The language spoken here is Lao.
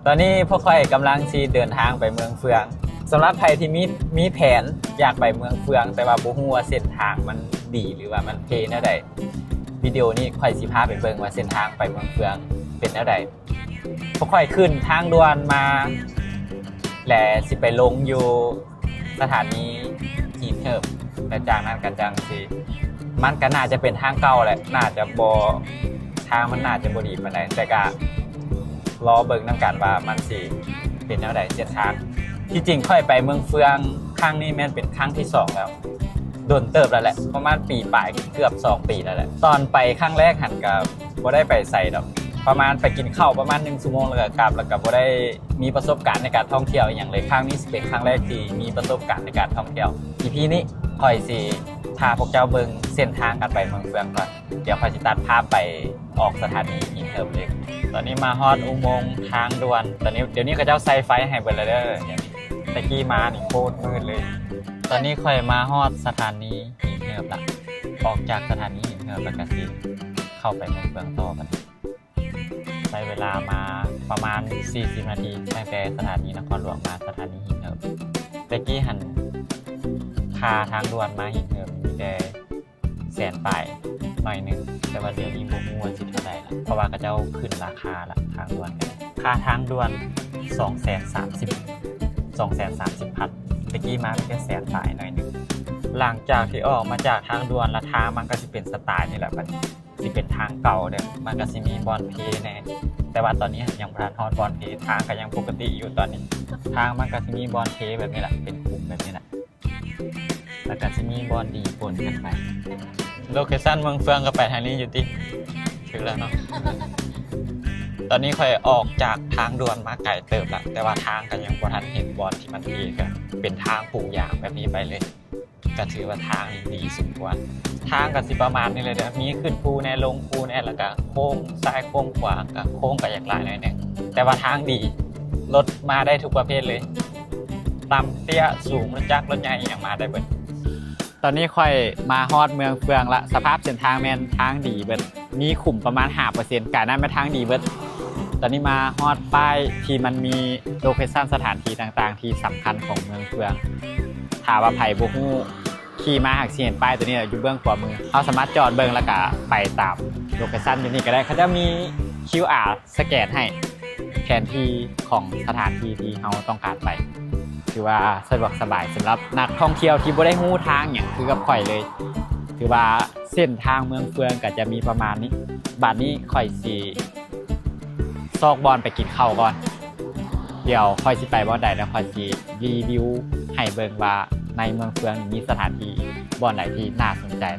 ຕອນນີ້ພວກຂ້ອຍກຳລັງຊິເດີນທາງໄປເມືອງເຟືອງ. ສຳລັບໃຜທີ່ມີ ມີແຜນຢາກໄປເມືອງເຟືອງ ແຕ່ວ່າບໍ່ຮູ້ວ່າເສັ້ນທາງມັນດີ ຫຼືວ່າມັນເພແນວໃດ, ວິດີໂອນີ້ຂ້ອຍຊິພາໄປເບິ່ງວ່າເສັ້ນທາງໄປເມືອງເຟືອງເປັນແນວໃດ. ພວກຂ້ອຍຂຶ້ນທາງດ່ວນມາ ແລະ ຊິໄປລົງຢູ່ ສະຖານີຫີນເຫີບ ແລະ ຈາກນັ້ນກໍຈັ່ງຊິ ມັນກໍໜ້າຈະເປັນທາງເກົ່າແຫຼະ ໜ້າຈະບໍ່ ທາງມັນໜ້າຈະບໍ່ດີປານໃດ ແຕ່ກໍລໍເບິ່ງນຳກັນວ່າມັນຊິເປັນແນວໃດເສັ້ນທາງ. ທີ່ຈິງຂ້ອຍໄປເມືອງເຟືອງຄັ້ງນີ້ແມ່ນເປັນຄັ້ງທີສອງແລ້ວ ດົນເຕີບແລ້ວແຫຼະ ປະມານປີປາຍ ເກືອບສອງປີແລ້ວແຫຼະ. ຕອນໄປຄັ້ງແລກຫັ້ນກໍບໍ່ໄດ້ໄປໃສດອກ ປະມານໄປກິນເຂົ້າປະມານໜຶ່ງຊົ່ວໂມງ ແລ້ວກໍກັບ ແລ້ວກໍບໍ່ໄດ້ ມີປະສົບການໃນການທ່ອງທ່ຽວອີ່ຫຍັງເລີຍ. ຄັ້ງນີ້ຊິເປັນຄັ້ງແລກທີ່ມີປະສົບການໃນການທ່ອງທ່ຽວ. ອີພີນີ້ຂ້ອຍຊິພາພວກເຈົ້າເບິ່ງເສັ້ນທາງການໄປເມືອງເຟືອງກ່ອນ. ດຽວຂ້ອຍຊິຕັດພາບໄປອອກສະຖານີຫີນເຫີບເລີຍ. ຕອນນີ້ມາຮອດອຸໂມງທາງດ່ວນ. ຕອນນີ້ ດຽວນີ້ເຂົາເຈົ້າໃສ່ໄຟໃຫ້ເບິດແລ້ວເດີ. ແຕ່ກີ້ມານີ້ໂຄດມືດເລີຍ. ຕອນນີ້ຂ້ອຍມາຮອດສະຖານີຫີນເຫີບລະ. ອອກຈາກສະຖານີຫີນເຫີບແລ້ວກະຊິເຂົ້າໄປເມືອງເຟືອງຕໍ່ບັດນີ້. ໃຊ້ເວລາມາປະມານສີ່ສິບນາທີ ຕັ້ງແຕ່ສະຖານີນະຄອນຫຼວງມາສະຖານີຫີນເຫີບ. ແຕ່ກີ້ຫັ້ນຄ່າທາງດ່ວນມາຫີນເຫີບມີແຕ່ແສນປາຍໜ້ອຍໜຶ່ງ ແຕ່ວ່າດຽວນີ້ບໍ່ຮູ້ວ່າຊິເທົ່າໃດລະ ເພາະວ່າເຂົາເຈົ້າຂຶ້ນລາຄາລະ ທາງດ່ວນ. ຄ່າທາງດ່ວນສອງແສນສາມສິບ ສອງແສນສາມສິບພັນ ແຕ່ກີ້ມາມີແຕ່ແສນປາຍໜ້ອຍໜຶ່ງ. ຫຼັງຈາກທີ່ອອກມາຈາກທາງດ່ວນລະ ທາງມັນກໍຊິເປັນສະໄຕລ໌ນີ້ແຫຼະບັດນີ້. ຊິເປັນທາງເກົ່າເດີ້ ມັນກໍຊິມີບ່ອນເພແດ່ ແຕ່ວ່າຕອນນີ້ຍັງບໍ່ທັນຮອດບ່ອນເພ ທາງກໍຍັງປົກກະຕິຢູ່ຕອນນີ້. ທາງມັນກໍຊິມີບ່ອນເພແບບນີ້ແຫຼະ ເປັນຂຸມແບບນີ້ແຫຼະ ແລ້ວກໍຊິມີບ່ອນດີປົນກັນໄປ. ໂລເຄຊັນເມືອງເຟືອງກໍໄປທາງນີ້ຢູ່ຕິ ຖືກແລ້ວເນາະ. ຕອນນີ້ຂ້ອຍອອກຈາກທາງດ່ວນມາໄກເຕີບລະ ແຕ່ວ່າທາງກໍຍັງບໍ່ທັນເຫັນບ່ອນທີ່ມັນເພ ກໍເປັນທາງປູຢາງແບບນີ້ໄປເລີຍ. ກໍຖືວ່າທາງນີ້ດີສົມຄວນ. ທາງກໍຊິປະມານນີ້ເລີຍເດີ້ ມີຂຶ້ນພູແດ່ ລົງພູແດ່ ແລ້ວກໍໂຄ້ງຊ້າຍໂຄ້ງຂວາ ກໍໂຄ້ງກໍຢາກຫຼາຍໜ້ອຍໜຶ່ງ ແຕ່ວ່າທາງດີ ລົດມາໄດ້ທຸກປະເພດເລີຍ ຕ່ຳເຕ້ຍສູງ ລົດຈັກລົດໃຫຍ່ ອີ່ຫຍັງມາໄດ້ເບິດ. ຕອນນີ້ຂ້ອຍມາຮອດເມືອງເຟືອງລະ ສະພາບເສັ້ນທາງແມ່ນທາງດີເບິດ ມີຂຸມປະມານຫ້າເປີເຊັນ ກາຍນັ້ນແມ່ນທາງດີເບິດ. ຕອນນີ້ມາຮອດປ້າຍທີ່ມັນມີໂລເຄຊັນສະຖານທີ່ຕ່າງໆທີ່ສຳຄັນຂອງເມືອງເຟືອງ. ຖ້າວ່າໃຜບໍ່ຮູ້ ຂີ່ມາຫາກຊິເຫັນປ້າຍໂຕນີ້ແຫຼະ ຢູ່ເບື້ອງຂວາມື. ເຮົາສາມາດຈອດເບິ່ງ ແລ້ວກະໄປຕາມໂລເຄຊັນຢູ່ນີ້ກໍໄດ້. ເຂົາເຈົ້າມີຄິວອາສະແກນໃຫ້ ແຜນທີ່ຂອງສະຖານທີ່ທີ່ເຮົາຕ້ອງການໄປ. ຖືວ່າສະດວກສະບາຍສຳລັບນັກທ່ອງທ່ຽວທີ່ບໍ່ໄດ້ຮູ້ທາງຫຍັງຄືກັບຂ້ອຍເລີຍ. ຖືວ່າເສັ້ນທາງເມືອງເຟືອງກໍຈະມີປະມານນີ້. ບາດນີ້ຂ້ອຍຊິຊອກບ່ອນໄປກິນເຂົ້າກ່ອນ. ດຽວຂ້ອຍຊິໄປບ່ອນໃດ ແລ້ວຂ້ອຍຊິຣີວິວໃຫ້ເບິ່ງວ່າໃນເມືອງເຟືອງນີ້ມີສະຖານທີ່ບ່ອນໃດທີ່ໜ້າສົນໃຈ.